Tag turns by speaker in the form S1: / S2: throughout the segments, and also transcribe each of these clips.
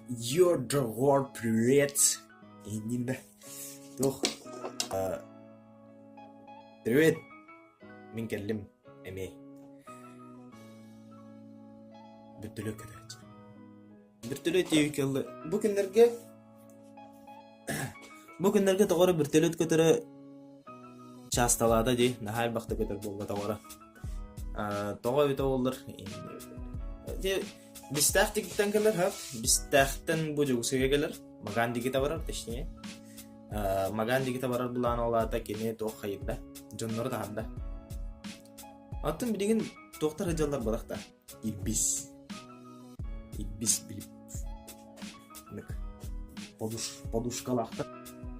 S1: Йо, доҕоор, привет! Иннин да туох Привет! Мин кэллим эмиэ. Бөртөлүөт көтөөччү. Бөртөлүөт диэки кэллэ. Бу күннэргэ бу күннэргэ тоҕо эрэ бөртөлүөт көтөрө чаасталаата дии. Наһаа элбэхтэ көтөр буолла тоҕо эрэ. Тоҕо эбитэ буоллар Бистээх диэкиттэн кэлэр һап, Бистээхтэн бу Дьокуускайга кэлэр, Маган диэки барар, точнее. Маган диэки барар былаана ол аата кини туох хайырда, дьоннору таһарда. Оттон билигин туохтар сылдьаллар бырах да, Ирбис. Ирбис билип. Подуш, подушкалаахтар.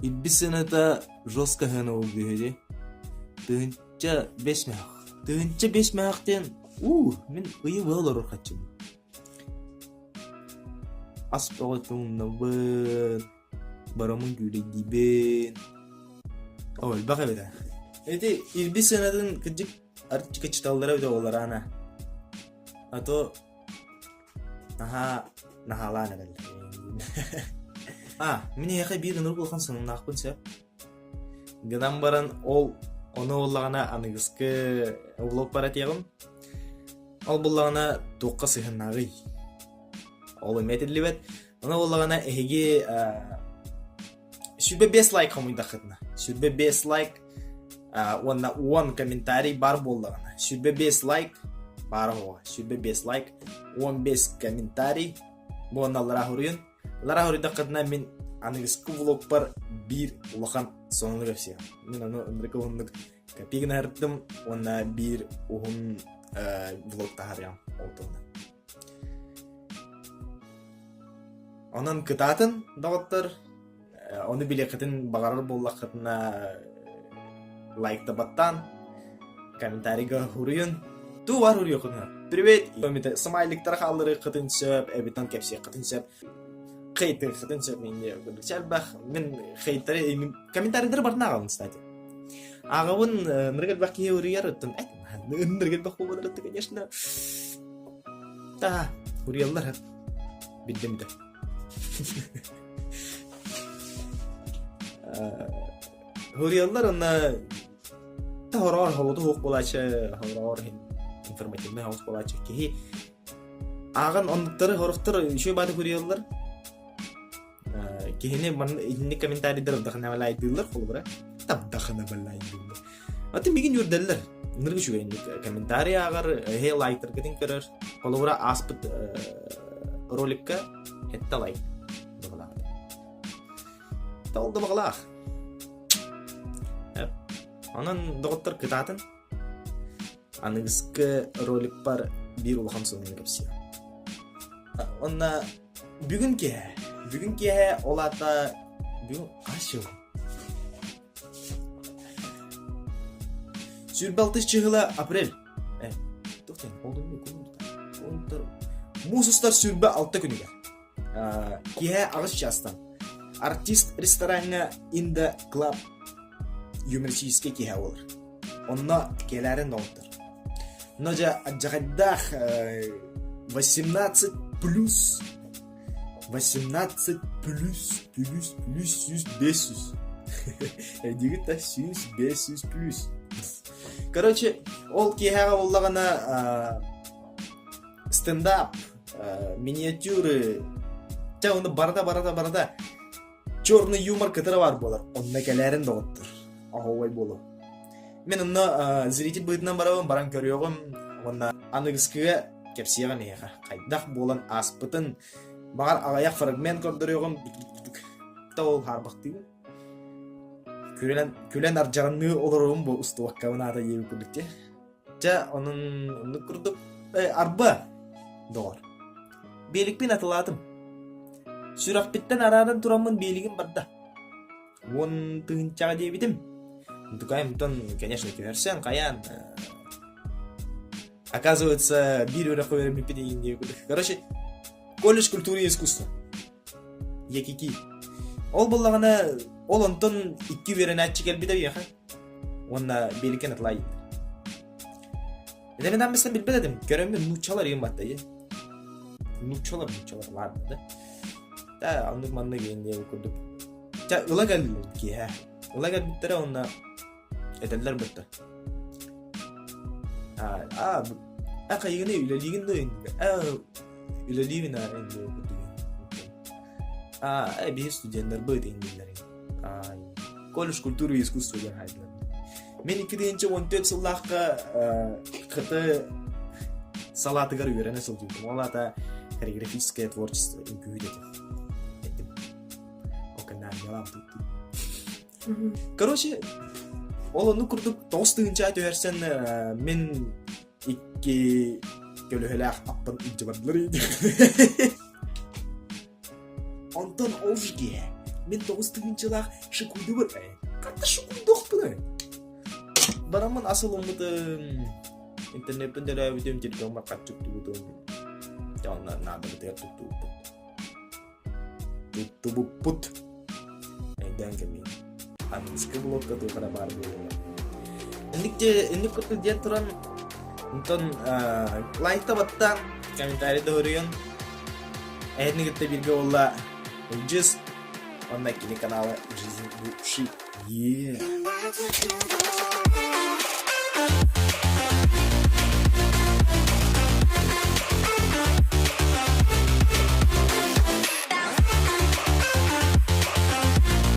S1: Ирбис сыаната жестко сыана буолбута дии. 1005 мөһөх. 1005 мөһөх диэн уу, мин ыйы быһа олорор хаччыбын. Ас бөҕө тумнабын, барамын күүлэйдиибин. Оо, элбэх эбит ээ. Ити ирбис сыанатын кырдьык арчыка чыталлара эбитэ буоллар аана. А то наһаа наһаалаан эрэллэр. А, мин эһиэхэ биир ынырык улахан сонуннаахпын сөп. Гынан баран ол ону буоллаҕына аныгыскы влог бар этиэҕим. Ол буоллаҕына туохха сыһыннааҕый? Ол эмиэ этиллибэт. Ону буоллаҕына эһиги 25 лайк хомуйдаххытына, 25 лайк уонна 10 комментарий баар буоллаҕына, 25 лайк баара оҕо, 25 лайк, 15 комментарий уонна аллараа суруйун. Лара хоруйдаххытына мин аныгыскы влогпар биир улахан сонуну кэпсиэм. Мин ону ынырык уһуннук копи гынардым уонна биир уһун влог таһаарыам ол туһунан. Онон кытаатын, доҕоттор, ону билиэххитин баҕарар буоллаххытына лайкта баттаан, комментарийга суруйун. Туу бар суруйуоххутун. Привет! Смайликтары хаалларыаххытын сөп, эбитэн кэпсиэххитин сөп. Хейтыаххытын сөп минне курдук элбэх. Мин хейтеры комментарийдары барытын ааҕабын, кстати. Ааҕабын ынырык элбэх киһи уруйар, оттон ынырык элбэх буолбатар, конечно. Та, уруйаллар. Билдим да. Хуриаллар онно хороҕор холоту суох буолааччы, хороҕор информативнай соҕус буолааччы киһи ааҕан оннуктары хорохтор үчүгэй бааты хуриаллар киһини манна итинник комментарийдар вдохновляйдыыллар холобура вдохновляйдыыллар Аты мигин үөрдэллэр. Ынырык үчүгэйник комментарий ааҕар, эһэ лайктаргытын көрөр. Холобура ааспыт роликка этте лайк баҕалаах. Ол да баҕалаах. Онон доҕоттор кытаатын. Аныгыскы роликпар биир улахан сонуну кэпсиэм. Онна бүгүн киэһэ. Бүгүн киэһэ ол аата бүгүн хас жыл? 26 чыһыла апрель. Э, туох диэн, олунньу, кулун Муус устар 26 күнүгэр. Киэһэ 8 чаастан. Артист рестораҥҥа Инда Клаб юмористическай киэһэ буолар. Онно кэлээрин доҕоттор. Но дьэ адьаҕайдаах 18 плюс 18 плюс плюс плюс 100 500. Өйдүүгүт да 100 500 плюс. Короче, ол киэһэҕэ буоллаҕына стендап, миниатюры, чэ ону барыта барыта барыта черный юмор кытары баар буолар. Онно кэлээрин доҕоттор. Оһуобай буолуо. Мин онно зритель быһыытынан барабын, баран көрүөҕүм уонна аныгыскыга кэпсиэҕим эһиэхэ. Хайдах буолан ааспытын, баҕар аҕыйах фрагмент көрдөрүөҕүм, да ол хаарбахтыыбын. Күлэн, күлэн ардьаҕынныы олорорум бу устубаккабын аата диэбит курдук дии. Чэ, онон оннук курдук э, арба, доҕор. Биэликпин атылаатым. Сүрэхпиттэн арааран тураммын биэлигим барда. 10 тыһыынчаҕа диэбитим. Дукайымтан, конечно, түһэрсэн, хайаан. Оказывается, биир үөрэххэ үөрэммиппит иһин диye курдук. Короче, колледж культуры и искусства. Якики. Ол буоллаҕына, ол онтон икки үөрэнээччи кэлбитэ биһиэхэ. Уонна биэликэн атылаай. Это мен аммыстан билбэт этим. Көрөммүн нууччалар иһин батта Нууччалар, нууччалар, ладно, да. Да, оннук маннык диэн курдук. Чэ, ыла кэллилэр киэһэ. Ыла кэлбиттэрэ уонна этэллэр бытта. А, а, хайыгыный үлэлиигин дуо А, үлэлиибин аа диэн курдук. А, э, биһи студеннарбыт иннилэр. А, колледж культуры и искусства диэн хаайдылар. Мин 2014 сыллаахха ХТ салаатыгар үөрэнэ сылдьыбытым. Ол аата хореографическое творчество үҥкүүһүт этим. Этим. Ол кэннэ армиялаан Короче, ол оннук курдук 9000 түһэрсэн мин икки көлөһөлөөх аппын илдьэ бардылар Онтон ол киэһэ мин тоҕус тыһыынчалаах шикуйдубут хатта шикуйдуохпунуй Бараммын ас ылыммытым, интернеппин төлөөбүтүм, телефоммар харчы уктубутум. Дьэ онно наадабытыгар туттубуппут. Туттубуппут. Өйдөөн кэмиин. Аныгыскы блокка туох эрэ баар буолуоҕа. Инник дьэ инник курдук диэн туран онтон лайкта баттаан, комментарий да суруйан эһэтини кытта бииргэ буолла Ылдьыс уонна кини канала Жизнь души. Yeah.